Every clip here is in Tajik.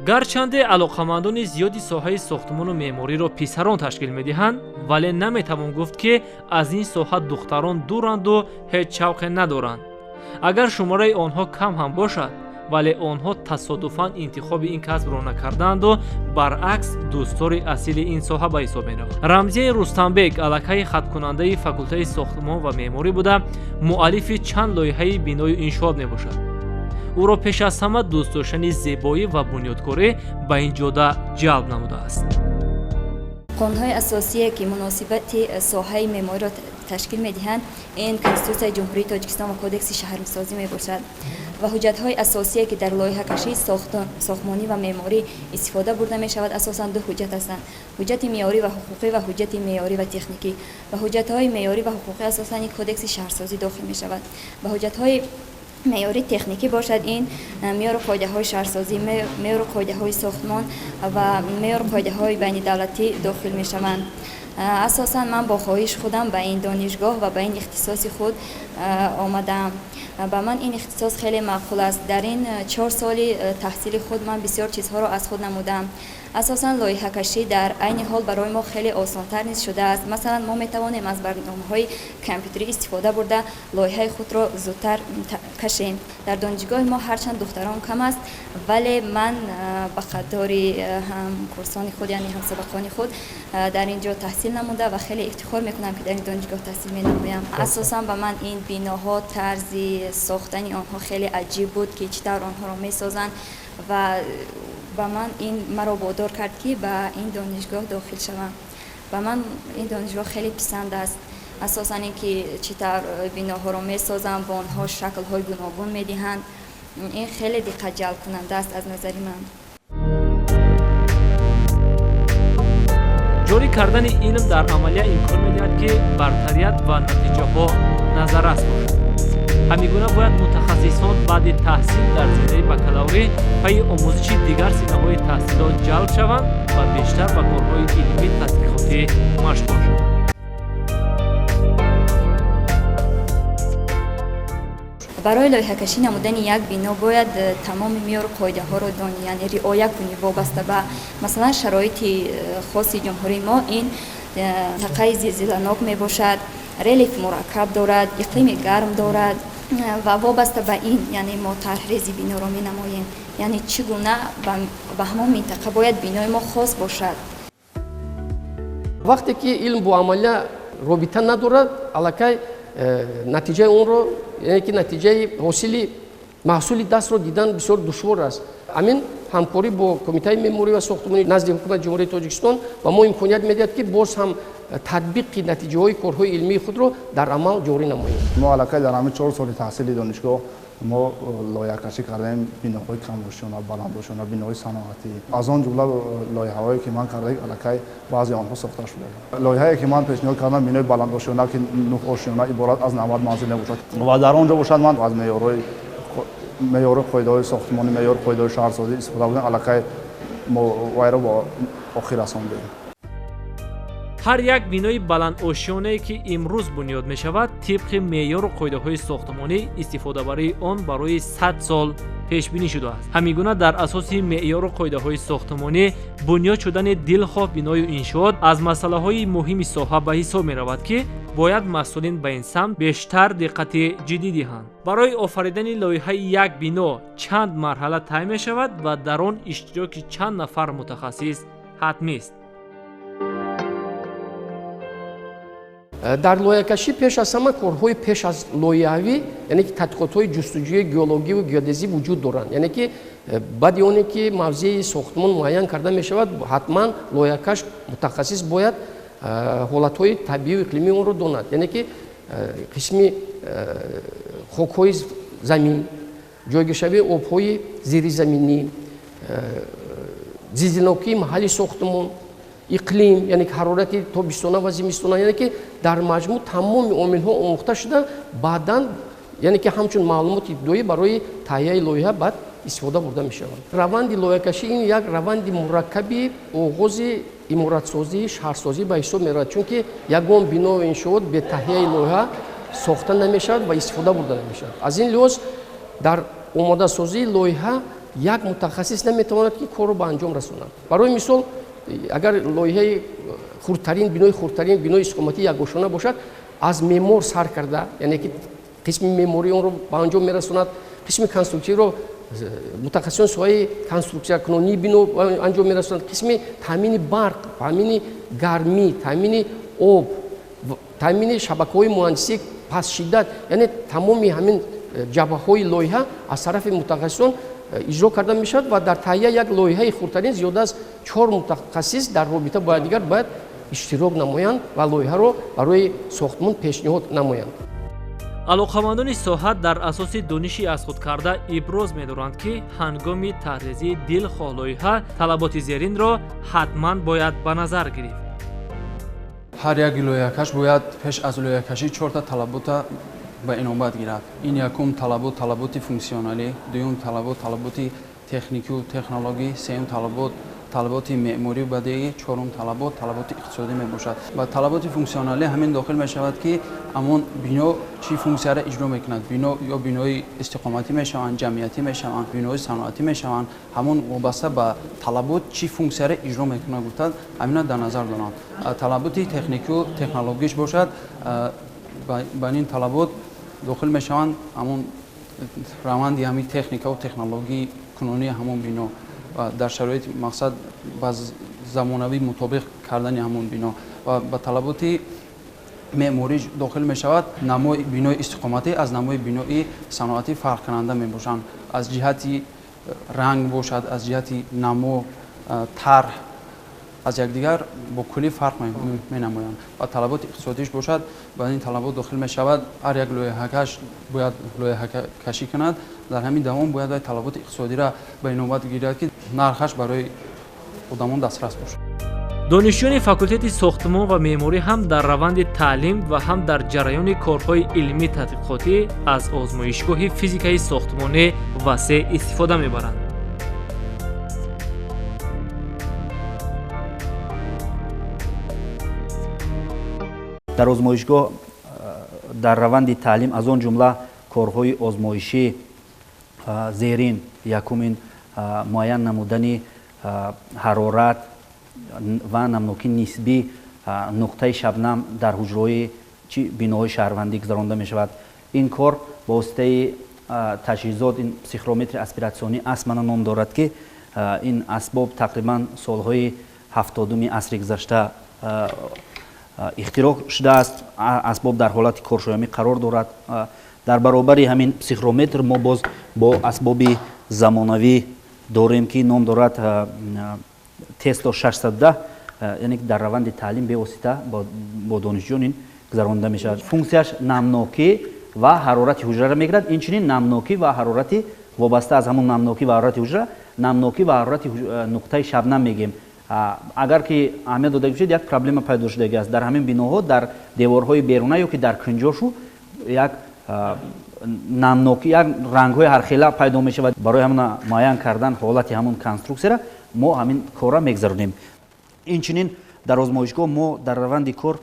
Гарчанде алоқамандони зиёди соҳаи сохтмону меъмориро писарон ташкил медиҳанд, вале наметавон гуфт, ки аз ин соҳа духтарон дуранду ҳеҷ шавқе надоранд. Агар шумораи онҳо кам ҳам бошад, вале онҳо тасодуфан интихоби ин касбро накардаанду баръакс дӯстдори асили ин соҳа ба ҳисоб мераванд. Рамзияи Рустамбек аллакай хаткунандаи факултаи сохтмон ва меъморӣ буда, муаллифи чанд лоиҳаи биною иншоот мебошад. Ӯро пеш аз ҳама дӯст доштани зебоӣ ва бунёдкорӣ ба ин ҷода ҷалб намудааст. Қонунҳои асосие, ки муносибати соҳаи меъмориро ташкил медиҳанд, ин Конститутсияи Ҷумҳурии Тоҷикистон ва Кодекси шаҳрсозӣ мебошад ва ҳуҷҷатҳои асосие, ки дар лоиҳакашии сохтмонӣ ва меъморӣ истифода бурда мешавад, асосан ду ҳуҷҷат ҳастанд: ҳуҷҷати меъёрӣ ва ҳуқуқӣ ва ҳуҷҷати меъёрӣ ва техникӣ. Ба ҳуҷҷатҳои меъёрӣ ва ҳуқуқӣ асосан ин Кодекси шаҳрсозӣ дохил мешавад. Ба ҳуҷҷатҳои меъёрӣ техникӣ бошад, ин меъёру қоидаҳои шаҳрсозӣ, меъёру қоидаҳои сохтмон ва меъёру қоидаҳои байнидавлатӣ дохил мешаванд. Асосан ман бо хоҳиши худам ба ин донишгоҳ ва ба ин ихтисоси худ омадаам. Ба ман ин ихтисос хеле маъқул аст. Дар ин 4 соли таҳсили худ ман бисёр чизҳоро аз худ намудаам. Асосан лоиҳакашӣ дар айни ҳол барои мо хеле осонтар низ шудааст. Масалан, мо метавонем аз барномаҳои компютерӣ истифода бурда лоиҳаи худро зудтар кашем. Дар донишгоҳи мо ҳарчанд духтарон кам аст, вале ман ба қатори ҳамкурсони худ, яъне ҳамсабақони худ дар ин ҷо таҳсил намуда ва хеле ифтихор мекунам, ки дар ин донишгоҳ таҳсил менамоям. Асосан ба ман ин биноҳо, тарзи сохтани онҳо хеле аҷиб буд, ки чӣ тавр онҳоро месозанд ва ба ман ин маро водор кард, ки ба ин донишгоҳ дохил шавам. Ба ман ин донишгоҳ хеле писанд аст. Асосан ин ки чӣ тавр биноҳоро месозанд, бо онҳо шаклҳои гуногун медиҳанд, ин хеле диққатҷалбкунанда аст аз назари ман. Ҷорӣ кардани илм дар амалия имкон медиҳад, ки бартарият ва натиҷаҳо назаррас бошад. Ҳамин гуна бояд мутахассисон баъди таҳсил дар зинаи бакалаврӣ пайи омӯзиши дигар зинаҳои таҳсилот ҷалб шаванд ва бештар ба корҳои илмӣ тадқиқотӣ машғул шаванд. Барои лоиҳакашӣ намудани як бино бояд тамоми меъёру қоидаҳоро донӣ, яъне риоя кунӣ вобаста ба масалан шароити хоси ҷумҳурии мо. Ин минтақаи зилзиланок мебошад, релеф мураккаб дорад, иқлими гарм дорад ва вобаста ба ин, яъне мо тарҳрези биноро менамоем, яъне чӣ гуна ба ҳамон минтақа бояд бинои мо хос бошад. Вақте ки илм бо амалия робита надорад, аллакай натиҷаи онро, яъне ки натиҷаи ҳосили маҳсули дастро дидан бисёр душвор аст. Ҳамин ҳамкорӣ бо Кумитаи меъморӣ ва сохтмонӣ назди Ҳукумати Ҷумҳурии Тоҷикистон ба мо имконият медиҳад, ки боз ҳам татбиқи натиҷаҳои корҳои илмии худро дар амал ҷорӣ намоем. Мо аллакай дар ҳамин 4 соли таҳсили донишгоҳ мо лоиҳакашӣ кардаем биноҳои камошёна, баландошёна, биноҳои саноатӣ. Аз он ҷумла лоиҳаҳое, ки ман кардаем, аллакай баъзе онҳо сохта шуда. Лоиҳае, ки ман пешниҳод кардам, бинои баландошёна, ки 9 ошёна, иборат аз 90 манзил мебошад ва дар он ҷо бошад ман аз меъёру қоидаҳои сохтмонӣ, меъёру қоидаҳои шаҳрсозӣ истифода бурдем. Аллакай мо вайро ба охир расондем. Ҳар як бинои баландошёнае, ки имрӯз бунёд мешавад, тибқи меъёру қоидаҳои сохтмонӣ истифодабарии он барои 100 сол пешбинӣ шудааст. Ҳамин гуна дар асоси меъёру қоидаҳои сохтмонӣ бунёд шудани дилхоҳ биною иншоот аз масъалаҳои муҳими соҳа ба ҳисоб меравад, ки бояд масъулин ба ин самт бештар диққати ҷиддӣ диҳанд. Барои офаридани лоиҳаи як бино чанд марҳала тай мешавад ва дар он иштироки чанд нафар мутахассис ҳатмист. Дар лоиҳакашӣ пеш аз ҳама корҳои пеш аз лоиҳавӣ, яъне ки тадқиқотҳои ҷустуҷӯи геологиву геодезӣ вуҷуд доранд. Яъне ки баъди оне ки мавзеи сохтмон муайян карда мешавад, ҳатман лоиҳакаш мутахассис бояд ҳолатҳои табиию иқлимии онро донад, яъне ки қисми хокҳои замин, ҷойгиршавии обҳои зеризаминӣ, зилзиланокии маҳалли сохтмон, иқлим, яъне ки ҳарорати тобистона ва зимистона, яъне ки дар маҷмӯъ тамоми омилҳо омӯхта шуда, баъдан, яъне ки ҳамчун маълумоти ибтидоӣ барои таҳияи лоиҳа баъд истифода бурда мешавад. Раванди лоиҳакашӣ ин як раванди мураккаби оғози иморатсозӣ, шаҳрсозӣ ба ҳисоб меравад, чунки ягон бино иншоот бе таҳияи лоиҳа сохта намешавад ва истифода бурда намешавад. Аз ин лиҳоз дар омодасозии лоиҳа Як мутахассис наметавонад, ки корро ба анҷом расонад. Барои мисол, агар лоиҳаи хурдтарин бинои, хурдтарин бинои истиқоматии якошона бошад, аз меъмор сар карда, яъне ки қисми меъмории онро ба анҷом мерасонад, қисми конструктивиро мутахассисони соҳаи конструксиякунонии бино анҷом мерасонад, қисми таъмини барқ, таъмини гармӣ, таъмини об, таъмини шабакаҳои муҳандисӣ пастшиддат, яъне тамоми ҳамин ҷабҳаҳои лоиҳа аз тарафи мутахассисон иҷро карда мешавад ва дар таҳия як лоиҳаи хурдтарин зиёда аз чор мутахассис дар робита бо якдигар бояд иштирок намоянд ва лоиҳаро барои сохтмон пешниҳод намоянд. Алоқамандони соҳа дар асоси дониши аз худ карда иброз медоранд, ки ҳангоми таҳризии дилхоҳ лоиҳа талаботи зеринро ҳатман бояд ба назар гирифт. Ҳар як лоиҳакаш бояд пеш аз лоиҳакашӣ чорта талабота ба инобат гирад. Ин якум талабот талаботи функсионалӣ, дуюм талабот талаботи техникию технологӣ, сеюм талабот талаботи меъморию бадеӣ, чорум талабот талаботи иқтисодӣ мебошад. Ба талаботи функсионалӣ ҳамин дохил мешавад, ки ҳамон бино чӣ функсияро иҷро мекунад. Бино ё бинои истиқоматӣ мешаванд, ҷамъиятӣ мешаванд, бинои саноатӣ мешаванд, ҳамон вобаста ба талабот чӣ функсияро иҷро мекунад гуфтанд, ҳамина дар назар доранд. Талаботи техникию технологиш бошад, ба ин талабот дохил мешаванд ҳамон раванди ҳамин техникаву технологии кунунии ҳамон бино ва дар шароити мақсад ба замонавӣ мутобиқ кардани ҳамон бино. Ва ба талаботи меъморӣ дохил мешавад намои бинои истиқоматӣ аз намои бинои саноатӣ фарқкунанда мебошанд, аз ҷиҳати ранг бошад, аз ҷиҳати намо, тарҳ аз якдигар бо куллӣ фарқ менамоянд. Ва талаботи иқтисодиш бошад, ба ин талабот дохил мешавад ҳар як лоиҳакаш бояд лоиҳакашӣ кунад, дар ҳамин давом бояд вай талаботи иқтисодиро ба инобат гирад, ки нархаш барои одамон дастрас бошад. Донишҷӯёни факултети сохтмон ва меъморӣ ҳам дар раванди таълим ва ҳам дар ҷараёни корҳои илмӣ тадқиқотӣ аз озмоишгоҳи физикаи сохтмонӣ васеъ истифода мебаранд. Дар озмоишгоҳ дар раванди таълим аз он ҷумла корҳои озмоишӣ зерин: якумин муайян намудани ҳарорат ва намнокии нисбӣ нуқтаи шабнам дар ҳуҷраҳои чи биноҳои шаҳрвандӣ гузаронда мешавад. Ин кор бо воситаи таҷҳизот, ин психрометри аспиратсионӣ асмана ном дорад, ки ин асбоб тақрибан солҳои 70-уми асри гузашта ихтироъ шудааст. Асбоб дар ҳолати коршоямӣ қарор дорад. Дар баробари ҳамин психрометр мо боз бо асбоби замонавӣ дорем, ки ном дорад тесто 610, яъне ки дар раванди таълим бевосита бо донишҷӯён ин гузаронида мешавад. Функсияш намнокӣ ва ҳарорати ҳуҷраро мегирад, инчунин намнокӣ ва ҳарорати вобаста аз ҳамон намнокӣ ва ҳарорати ҳуҷра, намнокӣ ва ҳарорати нуқтаи шабнам мегӯем. Агар ки аҳамият дода бошед, як проблема пайдо шудагӣ аст. Дар ҳамин биноҳо дар деворҳои беруна ё ки дар кунҷошу як намнокӣ, як рангҳои ҳархела пайдо мешавад. Барои ҳамона муайян кардан ҳолати ҳамон конструксияра мо ҳамин корра мегузаронем. Инчунин дар озмоишгоҳ мо дар раванди кор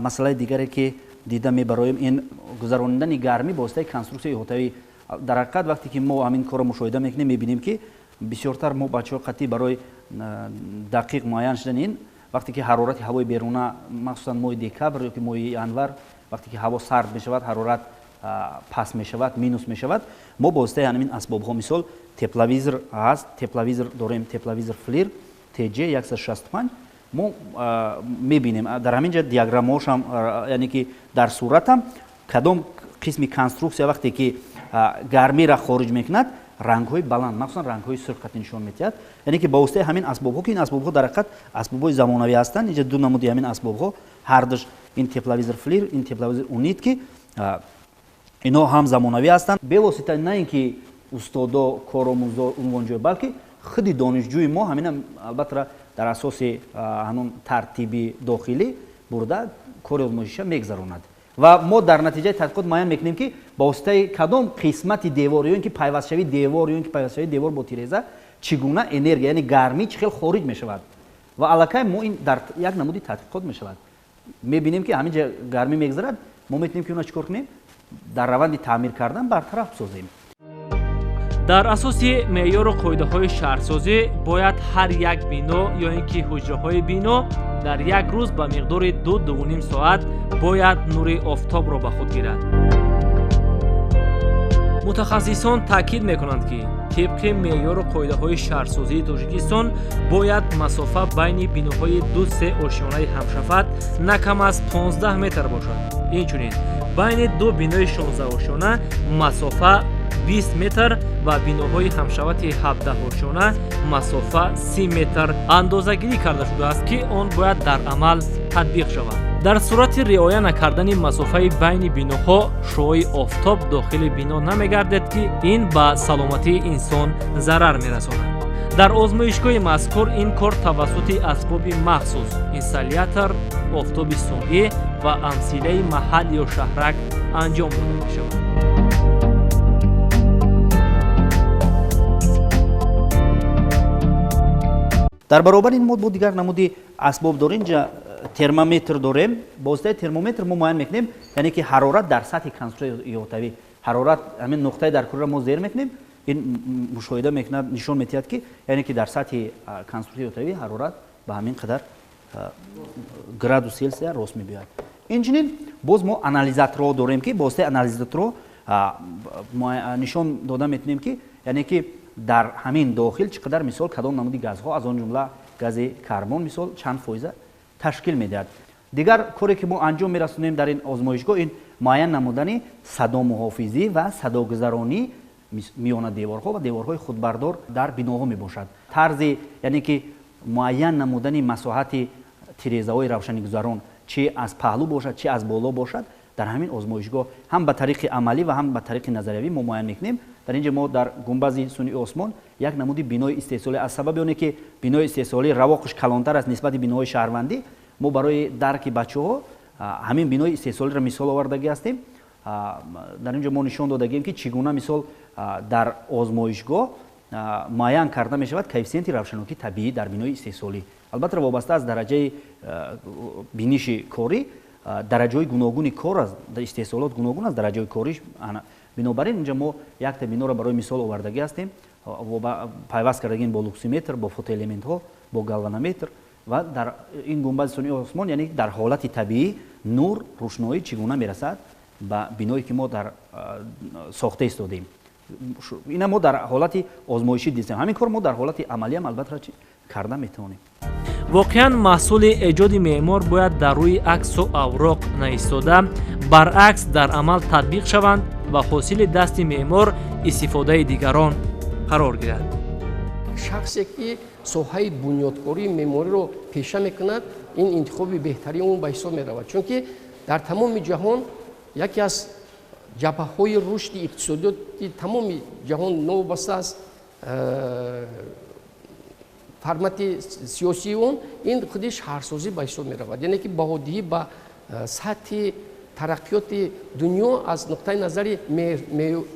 масъалаи дигаре, ки дида мебароем, ин гузаронидани гармӣ бо воситаи конструксияи иҳотавӣ. Дар ҳақиқат вақте ки мо ҳамин корро мушоҳида мекунем, мебинем, ки бисёртар мо бачаҳо қатъӣ барои дақиқ муайян шудани ин, вақте ки ҳарорати ҳавои беруна, махсусан моҳи декабр ё ки моҳи январ, вақте ки ҳаво сард мешавад, ҳарорат паст мешавад, минус мешавад, мо бо воситаи ҳамин асбобҳо, мисол тепловизор ҳаст, тепловизор дорем, тепловизор флир TJ 165, мо мебинем дар ҳамин ҷа диаграммаҳошам, яъне ки дар суратам кадом қисми конструксия вақте ки гармиро хориҷ мекунад, рангҳои баланд, махсусан рангҳои сурх қатъи нишон медиҳад. Яъне ки ба воситаи ҳамин асбобҳо, ки ин асбобҳо дар ҳақиқат асбобҳои замонавӣ ҳастанд, инҷа ду намуди ҳамин асбобҳо, ҳардуш ин тепловизор флир, ин тепловизор унит, ки инҳо ҳам замонавӣ ҳастанд. Бевосита на ин ки устодо, коромӯзо, унвонҷӯй, балки худи донишҷӯи мо ҳамина албатта дар асоси ҳамон тартиби дохилӣ бурда кори озмоишиша мегузаронад. Ва мо дар натиҷаи тадқиқот муайян мекунем, ки ба воситаи кадом қисмати девор ё ин ки пайвастшавии девор ё ин ки пайвастшавии девор бо тиреза чӣ гуна энергия, яъне гармӣ чӣ хел хориҷ мешавад. Ва аллакай мо ин дар як намуди тадқиқот мешавад. Мебинем, ки ҳамин ҷа гармӣ мегузарад, мо метавонем, ки онро чӣ кор кунем? Дар раванди таъмир кардан бартараф созем. Дар асоси меъёру қоидаҳои шаҳрсозӣ бояд ҳар як бино ё ин ки ҳуҷраҳои бино дар як рӯз ба миқдори 2-2,5 соат бояд нури офтобро ба худ гирад. Мутахассисон таъкид мекунанд, ки тибқи меъёру қоидаҳои шаҳрсозии Тоҷикистон бояд масофа байни биноҳои 2-3 ошёнаи ҳамшафат на кам аз 15 метр бошад. Инчунин байни ду бинои 16 ошёна масофа 20 метр ва биноҳои ҳамшавати 17 ошёна масофа 30 метр андозагирӣ карда шудааст, ки он бояд дар амал татбиқ шавад. Дар сурати риоя накардани масофаи байни биноҳо шуои офтоб дохили бино намегардад, ки ин ба саломатии инсон зарар мерасонад. Дар озмоишгоҳи мазкур ин кор тавассути асбоби махсус инсолятор, офтоби сунъӣ ва амсилаи маҳал ё шаҳрак анҷом дода мешавад. Дар баробари ин мо бо дигар намуди асбоб дорем. Инҷа термометр дорем. Бо воситаи термометр мо муайян мекунем, яъне ки ҳарорат дар сатҳи конструксияи иҳотавӣ, ҳарорат ҳамин нуқтаи дар курра мо зер мекунем, ин мушоҳида мекунад, нишон медиҳад, ки яъне ки дар сатҳи конструксияи иҳотавӣ ҳарорат ба ҳамин қадар градус Селсия рост мебиёяд. Инчунин боз мо анализаторҳо дорем, ки бо воситаи анализаторҳо нишон дода метавонем, ки яъне ки дар ҳамин дохил чӣ қадар, мисол, кадом намуди газҳо, аз он ҷумла гази карбон, мисол, чанд фоиза ташкил медиҳад. Дигар коре ки мо анҷом мерасонем дар ин озмоишгоҳ, ин муайян намудани садомуҳофизӣ ва садогузаронӣ миёна деворҳо ва деворҳои худбардор дар биноҳо мебошад. Тарзи, яъне ки муайян намудани масоҳати тирезаҳои равшанигузарон, чи аз паҳлӯ бошад, чи аз боло бошад, дар ҳамин озмоишгоҳ ҳам ба тариқи амалӣ ва ҳам ба тариқи назариявӣ мо муайян мекунем. Дар инҷа мо дар гумбази сунъии осмон як намуди бинои истеҳсолӣ, аз сабаби оне ки бинои истеҳсолӣ равоқш калонтар аст нисбати биноҳои шаҳрвандӣ, мо барои дарки бачаҳо ҳамин бинои истеҳсолиро мисол овардагӣ ҳастем. Дар инҷо мо нишон додагием, ки чӣ гуна, мисол, дар озмоишгоҳ муайян карда мешавад коэффисиенти равшанокии табиӣ дар бинои истеҳсолӣ. Албатта, вобаста аз дараҷаи биниши корӣ, дараҷаҳои гуногуни кор аст, истеҳсолот гуногун аст, дараҷаҳои кориш. Бинобар ин инҷа мо якта биноро барои мисол овардагӣ ҳастем, пайваст кардагим бо луксиметр, бо фотоэлементҳо, бо галванометр ва дар ин гумбази сунъии осмон, яъне дар ҳолати табиӣ нур, рӯшноӣ чӣ гуна мерасад ба биное ки мо дар сохта истодаем. Ина мо дар ҳолати озмоишӣ дидем. Ҳамин кор мо дар ҳолати амалиам албатта карда метавонем. Воқеан маҳсули эҷоди меъмор бояд дар рӯи аксу авроқ наистода, баръакс дар амал татбиқ шаванд ва ҳосили дасти меъмор истифодаи дигарон қарор гирад. Шахсе ки соҳаи бунёдкории меъмориро пеша мекунад, ин интихоби беҳтарини ӯ ба ҳисоб меравад, чунки дар тамоми ҷаҳон яке аз ҷабҳаҳои рушди иқтисодиёти тамоми ҷаҳон новобаста аз формати сиёсии он, ин худи шаҳрсозӣ ба ҳисоб меравад. Яъне ки баҳодиҳӣ ба сатҳи тараққиёти дунё аз нуқтаи назари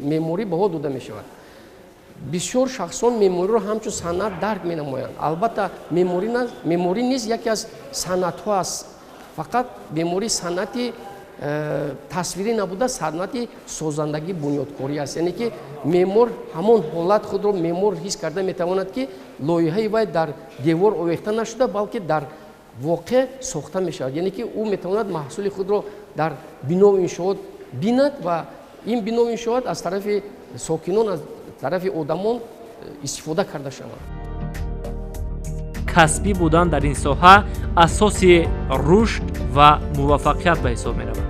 меъморӣ баҳо дода мешавад. Бисёр шахсон меъмориро ҳамчун санъат дарк менамоянд. Албатта, меъморӣ низ яке аз санъатҳо аст. Фақат меъморӣ санъати тасвирӣ набуда, санъати созандагӣ, бунёдкорӣ аст. Яъне ки меъмор ҳамон ҳолат худро меъмор ҳис карда метавонад, ки лоиҳаи вай дар девор овехта нашуда, балки дар воқеъ сохта мешавад. Яъне ки ӯ метавонад маҳсули худро дар бинову иншоот бинад ва ин бинову иншоот аз тарафи сокинон, аз тарафи одамон истифода карда шавад. Касбӣ будан дар ин соҳа асоси рушд ва муваффақият ба ҳисоб меравад.